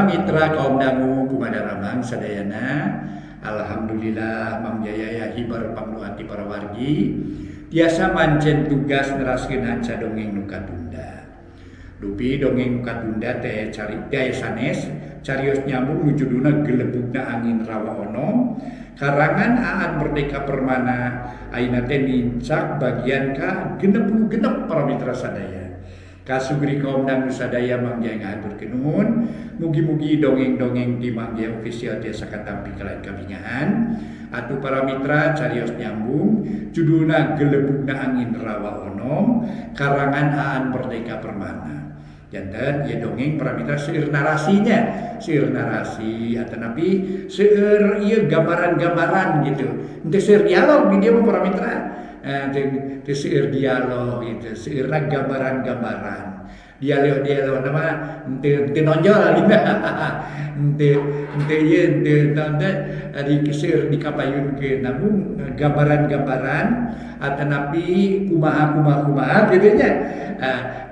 Para mitra kaum dangu kumaha daramang sadayana. Alhamdulillah Mang Jaya ya hibar pangdoa ti para wargi tiasa mancen tugas neraskeun hanca dongeng nu katunda. Dupi dongeng nu katunda teh cari daya sanes carios nyambung nu judulna Gelebugna Angin Rawa Onom karangan Aan Merdeka Permana ayeuna teh nincak bagian ka 66 para mitra sadaya. Kasugri kaum dangu sadaya Mang Jaya ngahaturkeun nuhun. Mugi-mugi dongeng-dongeng di Mang Jaya Official tiasa katampi kalayan kabingahan. Atuh para mitra carios nyambung judulna Gelebugna Angin Rawa Onom karangan Aan Merdeka Permana. Janten ieu dongeng para mitra seueur narasinya, seueur narasi atanapi seueur ieu gambaran-gambaran gitu. Henteu seueur dialog di dieu mah para mitra. Teu seueur dialog gitu, seueurna gambaran-gambaran. Dialog-dialog mah henteu henteu nonjol gitu. Henteu henteu ieu henteu naon teh di seueur dikapayunkeun namun gambaran-gambaran atanapi kumaha kumaha kumaha kitu nya.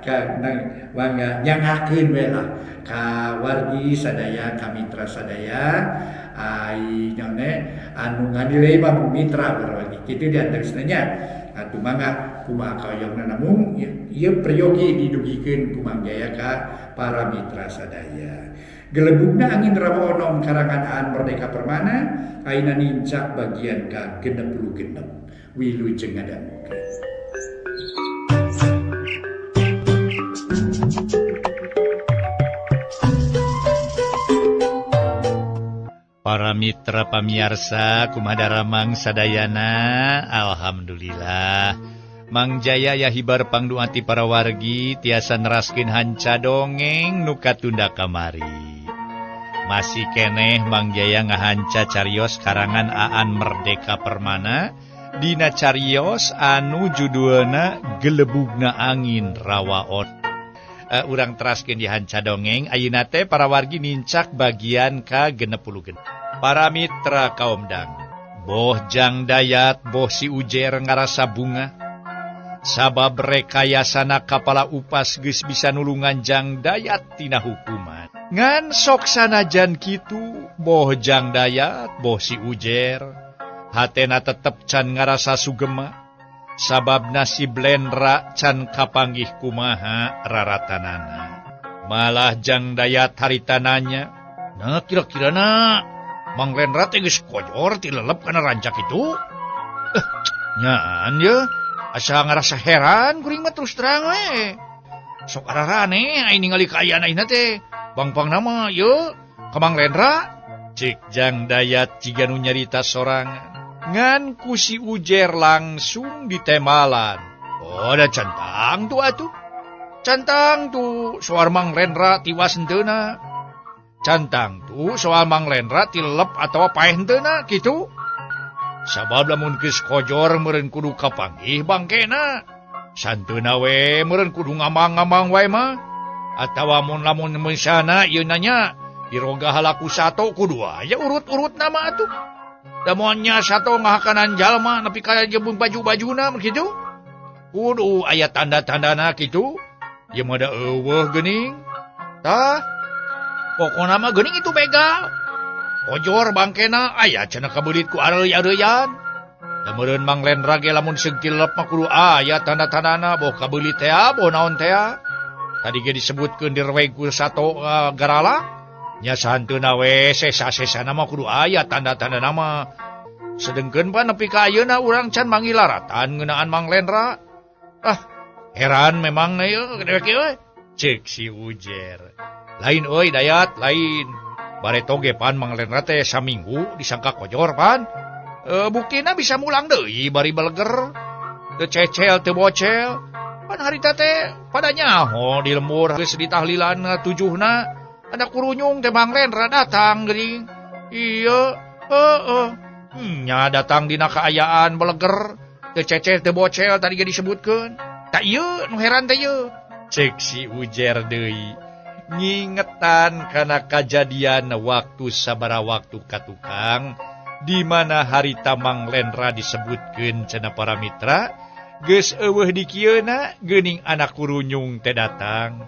Ka mangga nyangakeun we lah ka wargi sadaya ka mitra sadaya ai naon teh anu nganilai mah mitra wargi kitu di antawisna nya. Atuh mangga kumaha kahoyongna namun ieu peryogi didugikeun ku Mang Jaya ka para mitra sadaya. Gelebugna Angin Rawa Onom karangan Aan Merdeka Permana ayeuna nincak bagian ka 66. Wilujeng ngadangukeun. Para mitra pamiarsa kumaha daramang sadayana. Alhamdulillah Mang Jaya ya hibar pangdoa ti para wargi tiasa neraskeun hanca dongeng nu katunda kamari. Masih keneh Mang Jaya ngahanca carios karangan Aan Merdeka Permana dina carios anu judulna Gelebugna Angin Rawa Onom. Urang teraskeun di hanca dongeng ayeuna teh para wargi nincak bagian ka 66. Para mitra kaum dang, boh Jang Dayat boh si Ujer ngarasa bunga sabab rekayasana kapala upas geus bisa nulungan Jang Dayat tina hukuman. Ngan sok sanajan kitu boh Jang Dayat boh si Ujer hatena tetep can ngarasa sugema sabab nasib Lendra can kapanggih kumaha raratanana. Malah Jang Dayat harita nanya, nah kira-kira na Mang Lendra teh geus kojor ti lelep kana rancak itu. Nyaan ye, asa ngarasa heran kuring mah terus terang we. Sok ararane aing ningali kaayaan ayeuna teh. Bangpang nama ye ka Mang Lendra. Cek Jang Dayat jiga nu nyarita sorangan. Ngan ku si Ujer langsung ditemalan. Oh, da centang tuh atuh. Centang tuh soal Mang Lendra tiwas henteuna. Centang tuh soal Mang Lendra tilep atawa paeh henteuna kitu. Sabab lamun geus kojor meureun kudu kapanggih bangkena. Santeuna we meureun kudu ngamang-ngamang wae mah. Atawa mun lamun misalna ieu nanya diroga halaku sato kudu aya urut-urut nama atuh. Damonnya sato ngahakanan jalma nepi ka jebun baju-bajuna kitu. Kudu aya tanda-tandana kitu. Ieu mah da eueuh geuning. Tah, pokona mah geuning itu begal. Kojor bangkena aya cenah kabeulit ku areuy-areuyan. Da meureun Mang Lendra ge lamun seug tilep mah kudu aya tanda-tandana boh kabeulit teh boh naon teh. Tadi ge disebutkeun direweg ku sato garala. Nya santeuna we sesa-sesana mah kudu aya tanda-tandana mah. Sedengkeun pan nepi ka ayeuna urang can mangilaratan ngeunaan Mang Lendra. Ah, heran memang ieu dewek ieu we. Ceuk si Ujer. Lain euy Dayat, lain. Bareto ge pan Mang Lendra teh saminggu disangka kojor pan. Buktina bisa mulang deui bari beleger. Teu cecel teu bocel. Pan harita teh pada nyaho di lembur geus ditahlilan tujuhna. Ada kurunyung teh Mang Lendra datang geuning. Iya, heeh. Nya datang dina kaayaan beleger, teu ceceh teu bocel tadi ge disebutkeun. Ta ieu nu heran teh ieu. Ceuk si Ujer deui. Ngingetan kana kajadian waktu sabara waktu ka tukang di mana harita Mang Lendra disebutkeun cenah para mitra geus eueuh dikieuna geuning anak kurunyung teh datang.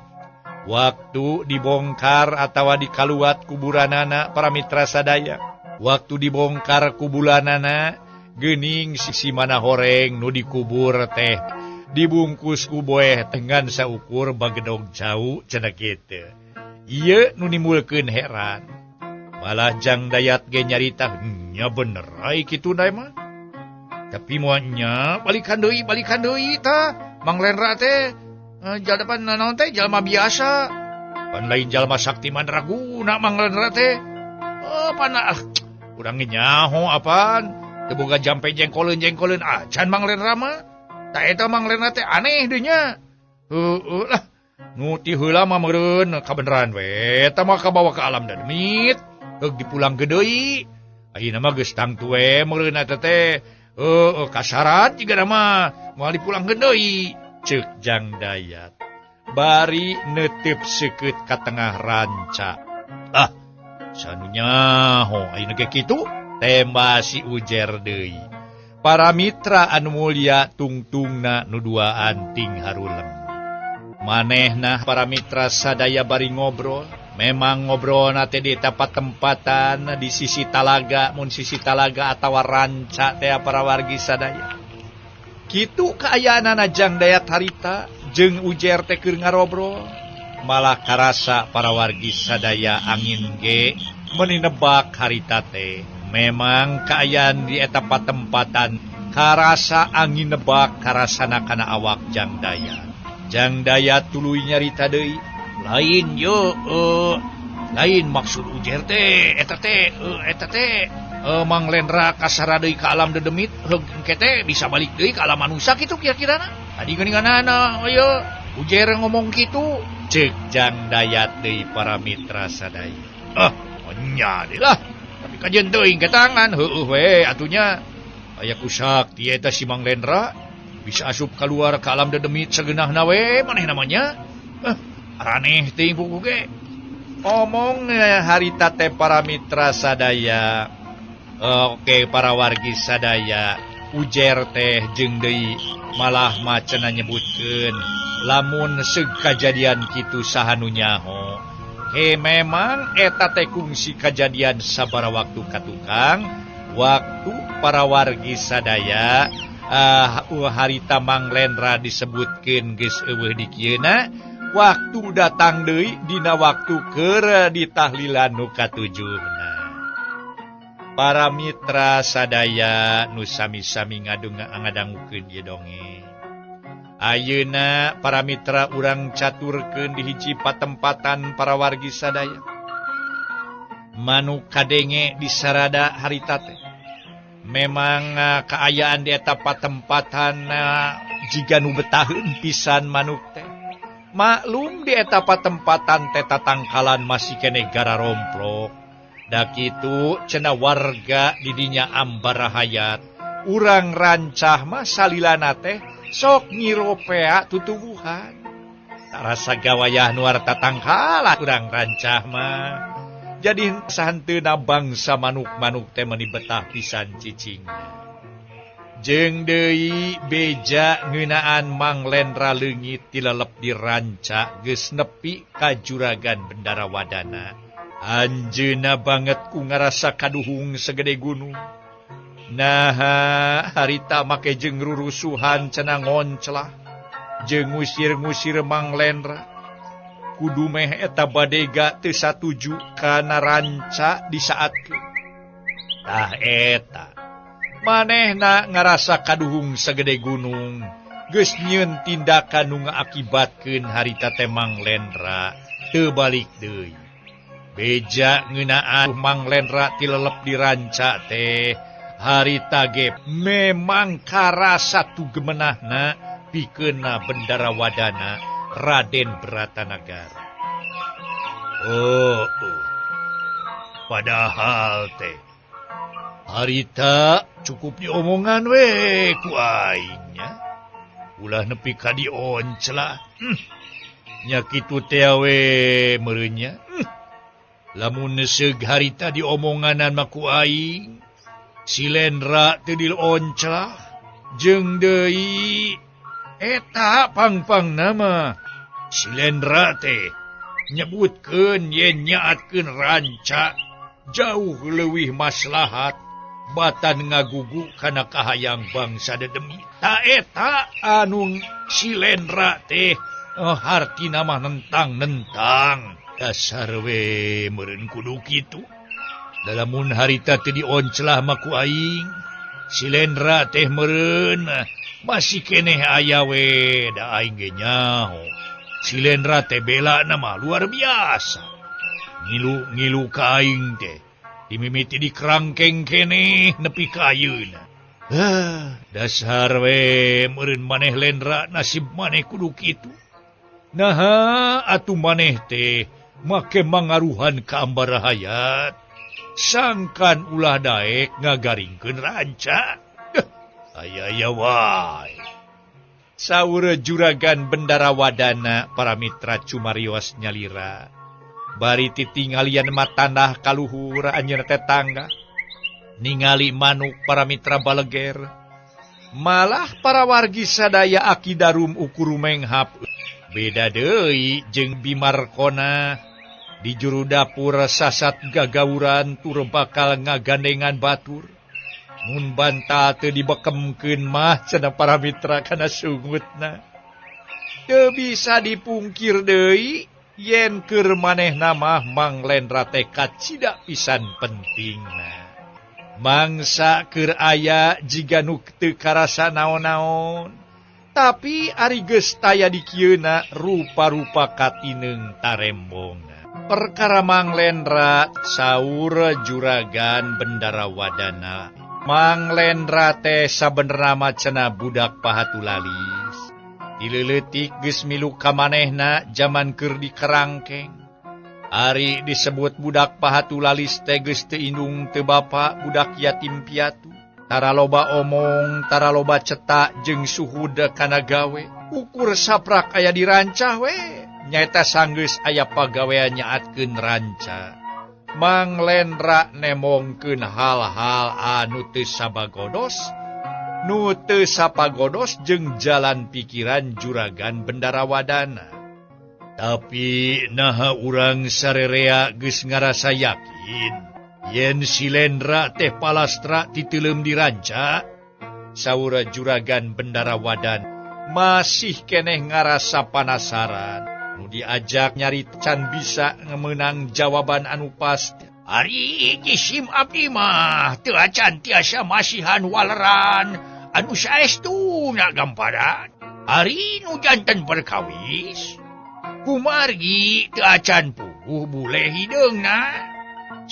Waktu dibongkar atawa dikaluat kuburanana para mitra sadaya. Waktu dibongkar kuburanana geuning sisi mana horeng nu dikubur teh dibungkus ku boeh dengan saukur bagedog jauh cenah kitu. Ieu nu nimbulkeun heran. Malah Jang Dayat ge nyarita nya bener ai kitu na mah. Tapi moalnya balikan deui tah Mang Lendra teh jadapan naon teh jalma biasa. Pan lain jalma sakti mandraguna Mang Lendra teh. Oh pan ah urang ge nyaho apaan teu boga jampe jengkoleun-jengkoleun acan Mang Lendra mah. Tah eta Mang Lendra teh aneh deui nya. Heueuh lah nu ti heula mah meureun kabeneran we eta mah kabawa ka alam dedemit heug dipulangkeun deui. Ayeuna mah geus tangtu we meureun eta teh. Heueuh kasarat jiga mah moal dipulangkeun deui. Ceuk Jang Dayat bari neuteup seukeut ka tengah ranca. Ah sanu nyaho ayeuna ge kitu tembah si Ujer deui. Para mitra anu mulia tungtungna nu duaan ting haruleng. Manehna para mitra sadaya bari ngobrol. Memang ngobrolna teh di tempat-tempatan di sisi talaga, mun sisi talaga atawa ranca teh para wargi sadaya. Kitu kaayaanana Jang Dayat harita jeung Ujer teh keur ngarobrol. Malah karasa para wargi sadaya angin ge meuni nebak harita teh. Memang kaayaan di eta patempatan karasa angin nebak karasana kana awak Jang Dayat. Jang Dayat tuluy nyarita deui, lain yo lain maksud Ujer teh eta teh eta teh Mang Lendra kasara deui ka alam dedemit heug engke teh bisa balik deui ka alam manusia kitu kira-kirana. Tadi geuninganana ayo Ujer ngomong kitu. Ceuk Jang Dayat deui para mitra sadaya. Ah nya deui lah tapi kajeun teuing ke tangan heueuh we atunya. Aya ku sakti eta si Mang Lendra bisa asup keluar ka alam dedemit sageunahna we maneh namanya. Araneh teuing buku ge. Omong harita teh para mitra sadaya. Oke para wargi sadaya Ujer teh jeung deui malah macena nyebutkeun lamun seug kajadian kitu saha nu nyaho. He memang eta teh kungsi kajadian sabara waktu ka tukang waktu para wargi sadaya harita Mang Lendra disebutkeun geus eueuh di kieuna waktu datang deui dina waktu keur ditahlilan nu katujuhna. Para mitra sadaya nu sami-sami ngadangukeun ieu dongeng. Ayeuna para mitra urang caturkeun di hiji patempatan para wargi sadaya. Manuk kadenge di sarada harita teh. Memang kaayaan di eta patempatan jiga nu betaheun pisan manuk teh. Maklum di eta patempatan teh tatangkalan masih keneh gararomplok. Da kitu cenah warga didinya ambarahayat. Urang rancah mah salilana teh sok ngiropea tutuwuhan. Tarasa gawayah nuar tatangkalan urang rancah mah. Jadi sahanteuna bangsa manuk-manuk teh meuni betah pisan cicingna. Jeung deui beja ngeunaan Mang Lendra leungit tilelep di ranca geus nepi ka juragan Bendara Wadana. Anjeunna banget ku ngarasa kaduhung segede gunung. Naha harita make jeung rurusuhan cenah ngonclah jeung ngusir-ngusir Mang Lendra. Kudu meh eta badega teu satuju kana ranca di saatkeun. Tah eta manehna ngarasa kaduhung segede gunung geus nyieun tindakan nu ngaakibatkeun harita teh Mang Lendra teu balik deui. Beja ngeunaan Mang Lendra tilelep di ranca teh harita ge memang karasa tugemenahna pikeunna Bendara Wadana Raden Bratanagara. Oh, oh. Padahal teh harita cukup diomongan we ku aingnya. Ulah nepi ka dionclah. Nya kitu teh we meureunnya. Lamun seug harita diomonganan mah ku aing, si Lendra teu dionclah jeung deui eta pang-pangna mah si Lendra teh Nyebutkeun yen nyaatkeun ranca jauh leuwih maslahat batan ngagugu kana kahayang bangsa dedemi. Ta eta anu si Lendra teh hartina mah nentang-nentang. Dasar we meureun kudu kitu. Dalamun harita teu dioncelah mah ku aing. Si Lendra teh meureun masih keneh aya we da aing ge nyaho. Si Lendra teh bela mah luar biasa. Ngilu-ngilu ka aing teh dimimiti di kerangkeng keneh nepi ka ayeuna. Dasar we meureun maneh Lendra nasib maneh kudu kitu. Naha atuh maneh teh make mangaruhan ka Ambara Hayat. Sangkan ulah daek ngagaringkeun ranca. Aya-aya wae. Saur juragan Bendara Wadana para mitra cumarios nyalira. Bari titinggalian matanah kaluhur anjeunna teh tangga. Ningali manuk para mitra baleger. Malah para wargi sadaya Aki Darum ukur menghap. Beda deui jeung Bimarkona. Di juru dapur sasat gagauran tur bakal ngagandengan batur. Mun banta teu dibekemkeun mah cenah para mitra kana sungutna. Teu bisa dipungkir deui yen keur manehna mah Mang Lendra teh kacida pisan pentingna. Mangsa keur aya jiga nu teu karasa naon-naon. Tapi ari geus taya di kieuna rupa-rupa katineung tarembongna. Perkara Mang Lendra saur juragan Bendara Wadana. Mang Lendra teh sabenerna mah cenah budak pahatulalis. Dileuletik geus milu ka manehna jaman keur di kerangkeng. Ari disebut budak pahatulalis teh geus teu indung teu bapa, budak yatim piatu. Tara loba omong, tara loba cetak jeung suhud kana gawe. Ukur saprak aya dirancah we. Nyaeta sanggeus aya pagawean nyaatkeun ranca. Mang Lendra nemongkeun hal-hal anu teu sabagodos, nu teu sapagodos jeung jalan pikiran juragan Bendara Wadana. Tapi naha urang sarerea geus ngarasa yakin yen si Lendra teh palastra titeuleum diranca. Saur juragan Bendara Wadan masih keneh ngarasa panasaran. Nu diajak nyari can bisa ngemenang jawaban anu pasti. Ari jisim abdi mah teu acan tiasa masihan waleran anu saestuna gamparan. Ari nu janten perkawis kumargi teu acan puguh buleh hideungna.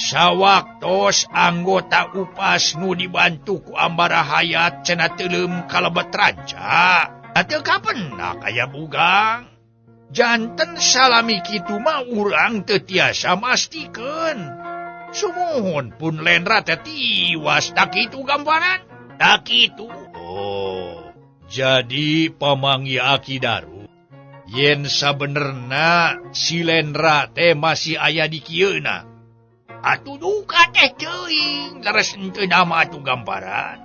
Sawaktos anggota upas nu dibantu ku Ambara Hayat cenah teuleum kalebet ranca. Teu kapenak aya bugang. Janten salami kitu mah urang teu tiasa mastikeun. Sumuhun pun Lendra teh tiwas tak kitu gambaran. Tak kitu. Oh, jadi pamanggi Aki Daru yen sabenerna si Lendra teh masih aya di kieuna. Atuh duka teh teuing leres henteu nama atuh gambaran.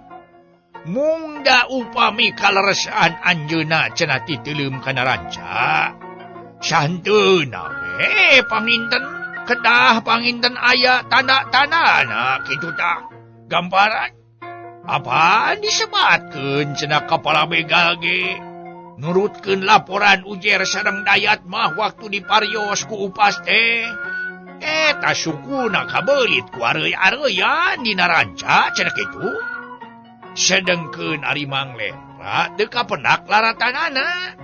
Mung da upami kaleresan anjeunna cenah titeuleum kana ranca. Santeuna we panginten kedah panginten aya tanda-tandana kitu tah gambaran. Apaan disebatkeun cenah kepala begal ge nurutkeun laporan ujer sareng Dayat mah waktu diparios ku upas teh. Eta sukuna kabeulit ku areuy-areuyan dina ranca cenah kitu. Sedengkeun ari Mang Lendra teu kapenak laratanana.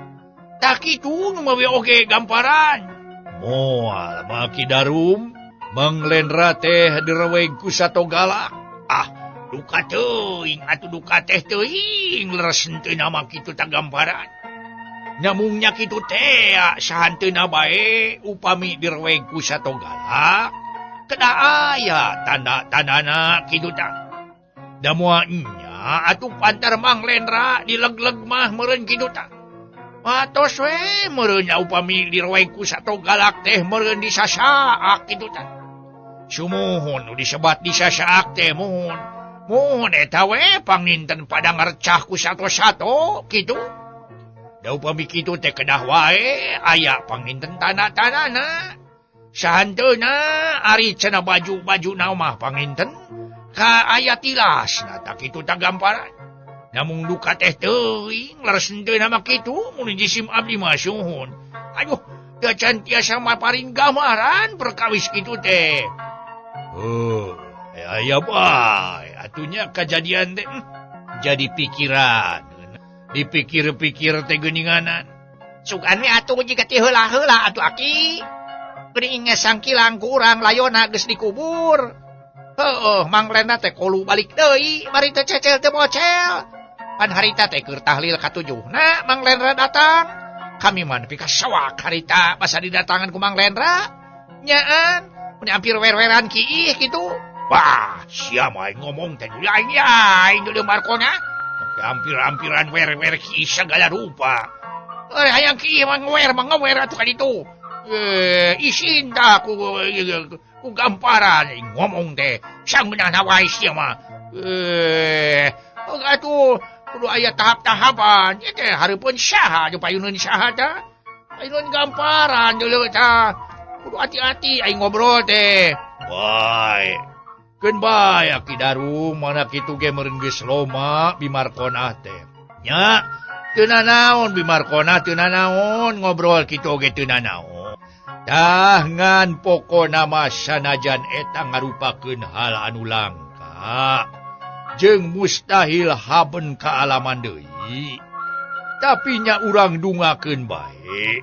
Tak kitu nu mawi oge gamparan. Moal mah Ki Darum Mang Lendra teh direweg ku sato galak. Ah, duka teuing atuh duka teh teuing leres henteu mah kitu tah gamparan. Nyamungnya kitu teh sahanteuna bae upami direweg ku sato galak. Kedah aya tanda-tandana kitu tah. Da moal nya atuh pantar Mang Lendra dileg-leg mah meureun kitu tah. Atos we meureun upami direweg ku sato galak teh meureun disasaak kitu tah. Sumuhun nu disebat disasaak teh muhun. Muhun eta we panginten pada ngercah ku sato-sato kitu. Da upami kitu teh kedah wae aya panginten tanda-tandana. Sahanteuna ari cenah baju-baju na mah panginten ka aya tilasna tak kitu tah gamparan. Namun duka teh teuing leres henteu mah kitu mun jisim abdi mah suhun. Aduh, teu can tiasa maparin gambaran perkawis kitu teh. Oh, aya bae atunya kajadian teh jadi pikiran. Dipikir-pikir teh geuninganan. Sugan we atuh jiga ti heula-heula atuh aki. Geuning sangkilang ku urang layona geus dikubur. Heueuh, Mang Lendra teh kolu balik deui bari teu cecel teu bocel. Pan harita teh keur tahlil katujuhna Mang Lendra datang. Kami mah nepi ka sawak harita basa didatangan ku Mang Lendra. Nyaan, mun hampir wer-weran kiih kitu. Wah, sia mah ngomong teh lain ya, aing deuleu Markona. Hampir-hampiran wer-wer kiih segala rupa. Hayang kiih mah ngewer mah ngewer atuh ka ditu. Isin tah ku gamparan ngomong teh sangeunahna wae sia mah. Atuh kudu aya tahap-tahapan. Ieu teh hareupeun saha atuh payuneun saha tah? Payuneun gamparan deuleu tah. Kudu hati-hati aing ngobrol teh. Bae. Keun bae Aki Darung mana kitu ge meureun geus loma Bimarkonah teh. Nya teu nanaon Bimarkonah teu nanaon ngobrol kitu oge teu nanaon. Tah ngan pokona mah sanajan eta ngarupakeun hal anu langka jeung mustahil haben kaalaman deui. Tapi nya urang dungakeun bae.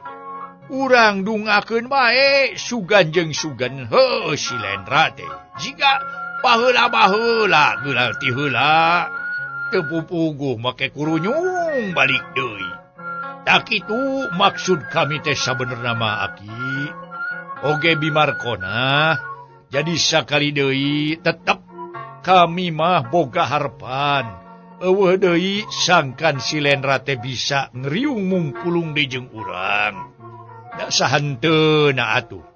Urang dungakeun bae sugan jeung sugan heuh si Lendra teh. Jiga baheula-baheula geulal ti heula teu pupuguh make kurunyung balik deui. Tak itu maksud kami teh sabenerna mah Aki. Oge Bimarkona jadi sakali deui tetep kami mah boga harepan. Eueuh deui sangkan si Lendra teh bisa ngriung mungkulung deui jeung urang. Da sahanteuna atuh.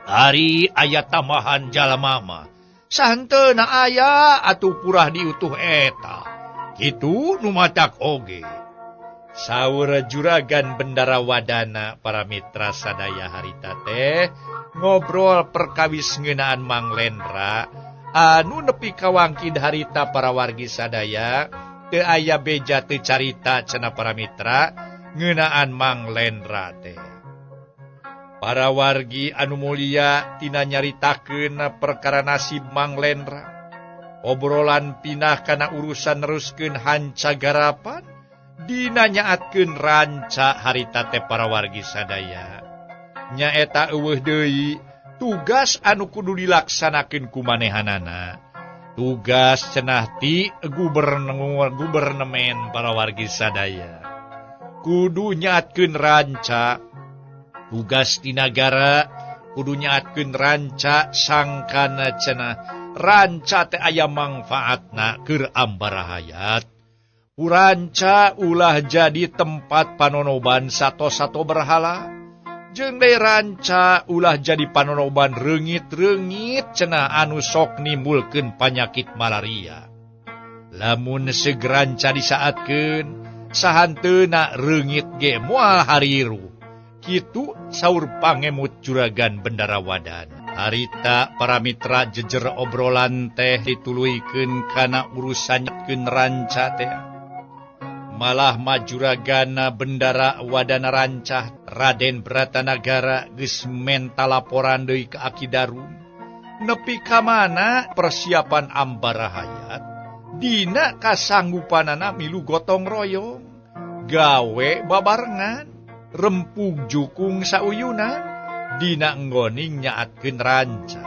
Ari aya tambahan jalma mah. Sahanteuna aya atuh purah diutuh eta. Kitu nu matak oge. Saur juragan Bendara Wadana para mitra sadaya harita teh ngobrol perkawis ngeunaan Mang Lendra anu nepi ka wangkid harita para wargi sadaya teu aya beja teu carita cenah para mitra ngeunaan Mang Lendra teh. Para wargi anu mulia tina nyaritakeun perkara nasib Mang Lendra. Obrolan pinah kana urusan neruskeun hanca garapan dina nyaatkeun ranca harita teh para wargi sadaya. Nyaeta eueuh deui tugas anu kudu dilaksanakeun ku manehanana. Tugas cenah ti gubernemen para wargi sadaya. Kudu nyaatkeun ranca tugas di nagara kudu nyaatkeun ranca sangkana cenah ranca teh aya mangfaatna keur ambarahayat. Uranca ulah jadi tempat panonoban sato-sato berhala. Jeung deui ranca ulah jadi panonoban reungit-reungit cenah anu sok nimbulkeun panyakit malaria. Lamun segranca disaatkeun sahanteuna reungit ge moal hariru. Kitu saur pangemut juragan Bendara Wadana. Harita para mitra jejer obrolan teh dituluykeun kana urusan nyekeun ranca teh. Malah majuragana Bendara Wadana rancah Raden Bratanagara geus menta laporan deui ka Aki Darung. Nepi ka mana persiapan ambarahayat dina kasanggupanana milu gotong royong gawe babarengan rempug jukung sauyunan dina nggoning nyaatkeun ranca.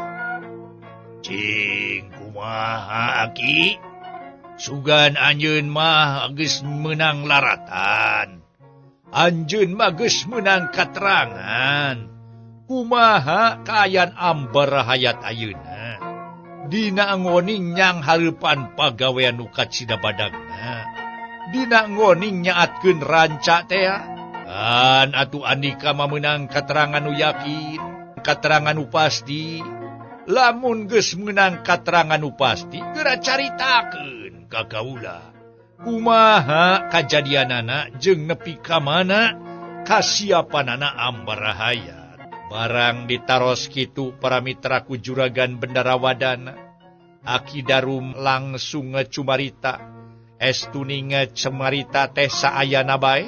Cing kumaha Aki? Sugan anjeun mah geus meunang laratan. Anjeun mah geus meunang katerangan. Kumaha kaayaan ambarahayat ayeuna? Dina nggoning nyang hareupan pagawean nu kacida badagna. Dina nggoning nyaatkeun ranca teh. Kan atuh andika mah meunang katerangan nu yakin, katerangan nu pasti. Lamun geus meunang katerangan nu pasti, geura caritakeun ka kaula. Kumaha kajadianana jeung nepi ka mana kasiapanana ambarahayat. Barang ditaros kitu para mitra ku Juragan Bendara Wadana, Aki Darum langsung ngecumarita. Estuning ngecumarita teh saayana bae.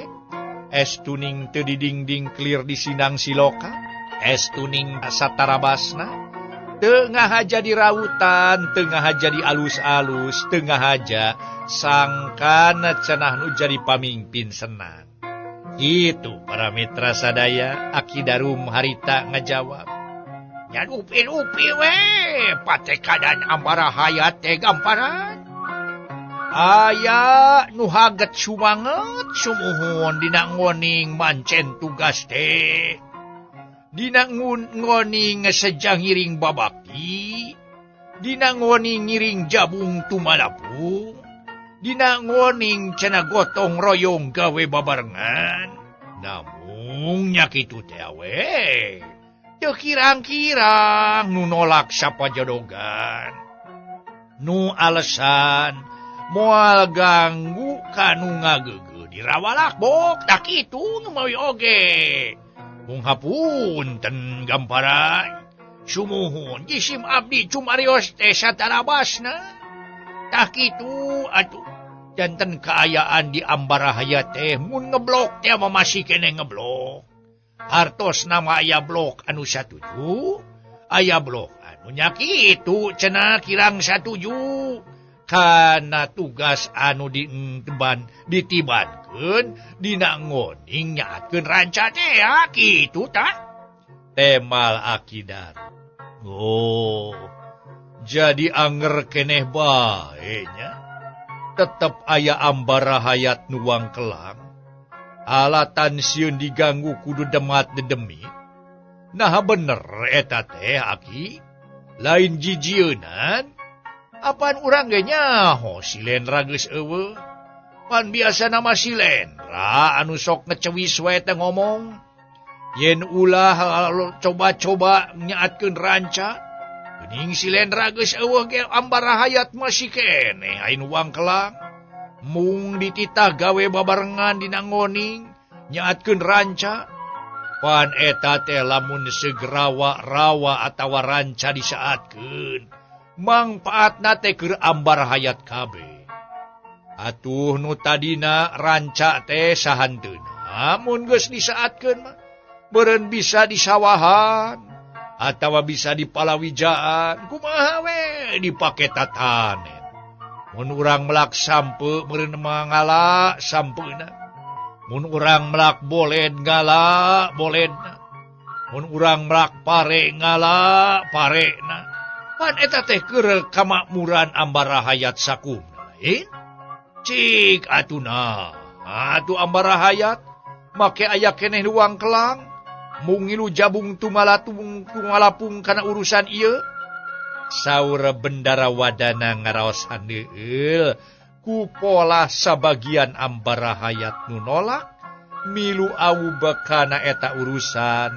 Estuning teu didingding clear di Sindang Siloka. Estuning satarabasna. Teu ngahaja di rautan, teu ngahaja di alus-alus, teu ngahaja sangkana cenah nu jadi pamimpin senang. Itu para mitra sadaya, Aki Darum harita ngajawab. Nya rupi-rupi we, patekadan ambara hayat teh gamparan. Aya nu haget sumanget sumuhun dina ngoning mancen tugas teh. Dina ngoning sejang ngiring babakti, dina ngoning ngiring jabung tumalapung, dina ngoning cenah gotong royong gawe babarengan. Namung nya kitu teh we. Teu kirang-kirang nu nolak sapajodogan. Nu alesan moal ganggu ka nu ngageugeuh dirawalak bok tak kitu nu mawi oge. Mung hapunten gamparan. Sumuhun jisim abdi cumarios teh satarabasna. Tah kitu atuh. Janten kaayaan di Ambarahaya teh mun ngeblok teh mah masih keneh ngeblok. Hartos nama aya blok anu satuju, aya blok anu nya kitu cenah kirang satuju. Kana tugas anu diemban ditibankeun dina ngoning nyaatkeun ranca teh ya kitu tah. Temal Aki Darum. Oh, jadi anger keneh bae nya. Tetep aya ambara hayat nu wangkelang. Alatan sieun diganggu kudu demat dedemi. Nah bener eta teh Aki. Lain jijieunan. Apaan urang ge nyaho si Lendra geus eueuh. Pan biasa nama si Lendra anu sok ngecewis we teh ngomong. Yen ulah coba-coba nyaatkeun ranca. Geuning si Lendra geus eueuh ge ambara hayat masih keneh ain wangkelang. Mung dititah gawe babarengan dina ngoning nyaatkeun ranca. Pan eta teh lamun segrawa-rawa atawa ranca disaatkeun. Mangpaatna teh keur ambar hayat kabeh. Atuh nu tadina ranca teh sahanteuna mun geus disaatkeun mah beureun bisa disawahan atawa bisa dipalawijaan kumaha we dipake tatanen. Mun urang melak sampe meureun mah ngala sampeuna. Mun urang melak boled ngala boledna. Mun urang melak pare ngala parena. Pan eta teh keur kamakmuran ambara hayat sakumna lain. Cik atuna, atuh ambara hayat make aya keneh wangkelang mung ngilu jabung tumalatung tumalapung kana urusan ieu. Saur Bendara Wadana ngaraos handeueul ku pola sabagian ambara hayat nu nolak milu awu bekana eta urusan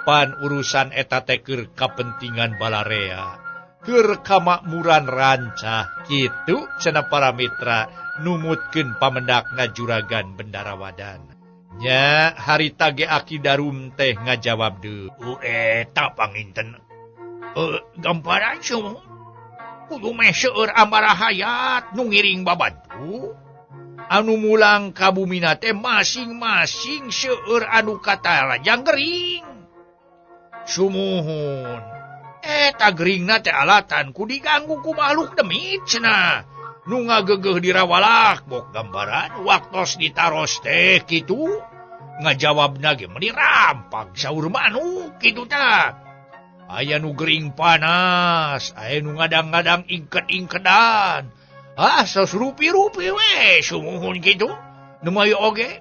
pan urusan eta teh keur kapentingan balarea. Keur kamakmuran rancah kitu cenah para mitra numutkeun pamendakna Juragan Bendara Wadana. Nya harita ge Aki Darum teh ngajawab deui. Eta panginten. Gamparan sumuhun. Kudu meh seueur ambara hayat nu ngiring babantu. Anu mulang ka bumina teh masing-masing seueur anu katarajang gering. Sumuhun. Eta geringna teh alatan ku diganggu ku makhluk demit cenah. Nu ngagegeuh dirawalak bok gambaran waktos ditaros teh kitu. Ngajawabna ge meuni rampag saur manuk kitu tah. Aya nu gering panas, aya nu ngadang-ngadang ingket-ingkedan. Ah, sos rupi-rupi we sumuhun kitu. Nu mayu oge.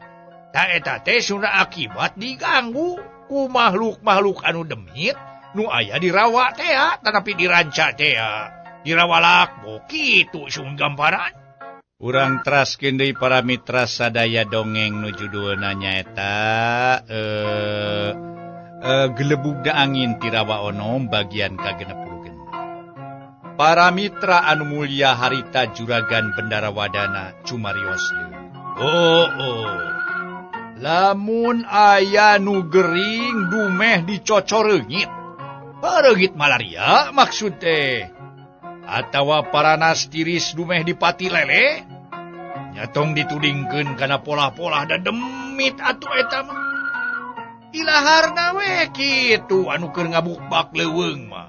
Ta eta teh suna akibat diganggu ku makhluk-makhluk anu demit nu aya di rawa teh tetapi diranca teh dirawalak bok kitu sung gamparan. Urang teraskeun deui para mitra sadaya dongeng nu judulna nyaeta Gelebugna Angin ti Rawa Onom bagian ka-66. Para mitra anu mulia harita Juragan Bendara Wadana cumarios deui. Oh, oh. Lamun aya nu gering dumeh dicocor reungit. Reungit malaria maksud teh. Atawa paranas tiris dumeh dipati lele. Nyatong ditudingkeun kana polah-polah da demit atuh eta mah. Ilaharna we kitu anu keur ngabukbak leuweung mah.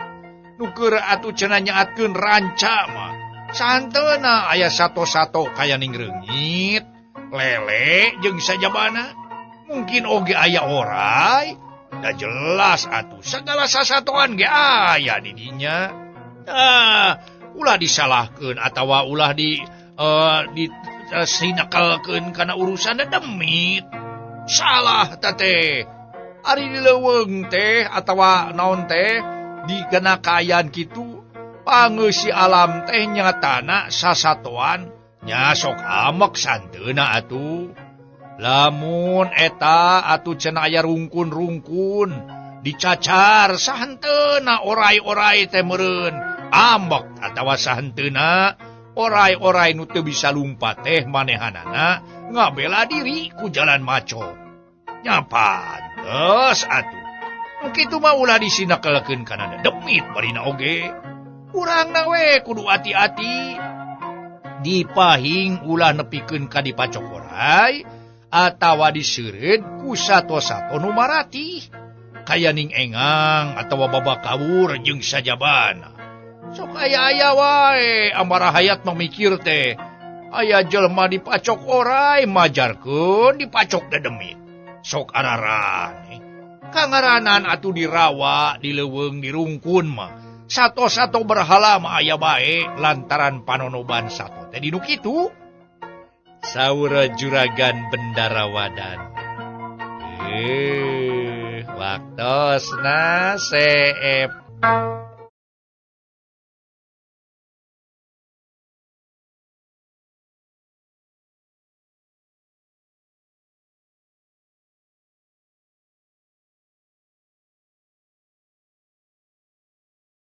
Nu keur atuh cenah nyaatkeun ranca mah. Sahanteuna aya sato-sato kaya ning reungit, lele jeung sajabana. Mungkin oge aya orai, da jelas atuh sagala sasatoan ge aya di dinya. Ah, ulah disalahkeun atawa ulah di sinakalkeun kana urusan demit. Salah ta teh. Ari di leuweung teh atawa naon teh dikena kaayaan kitu pangeusi alam teh nyatana sasatoan nya sok amek santeuna atuh. Lamun eta atuh cenah aya rungkun-rungkun dicacar sahanteuna orai-orai teh meureun ambek atawa sahanteuna orai-orai nu teu bisa lumpat teh manehanana ngabela diri ku jalan maco. Nya pantes atuh. Nu kitu mah ulah disinakelkeun kana demit barina oge. Urangna we kudu hati-hati. Dipahing ulah nepikeun ka dipacokorai atawa diseureud ku sato-sato nu maratih. Kaya ning engang atawa babakawur jeung sajabana. Sok aya-aya wae amara hayat mamikir teh. Aya jelema dipacok orai majarkeun dipacok dedemit. Sok ararane. Kangaranan atuh dirawa, dileuweung, dirungkun mah. Sato-sato berhala mah aya bae lantaran panonoban sato teh dinu kitu. Saur juragan Bendara Wadan. Waktosna seep.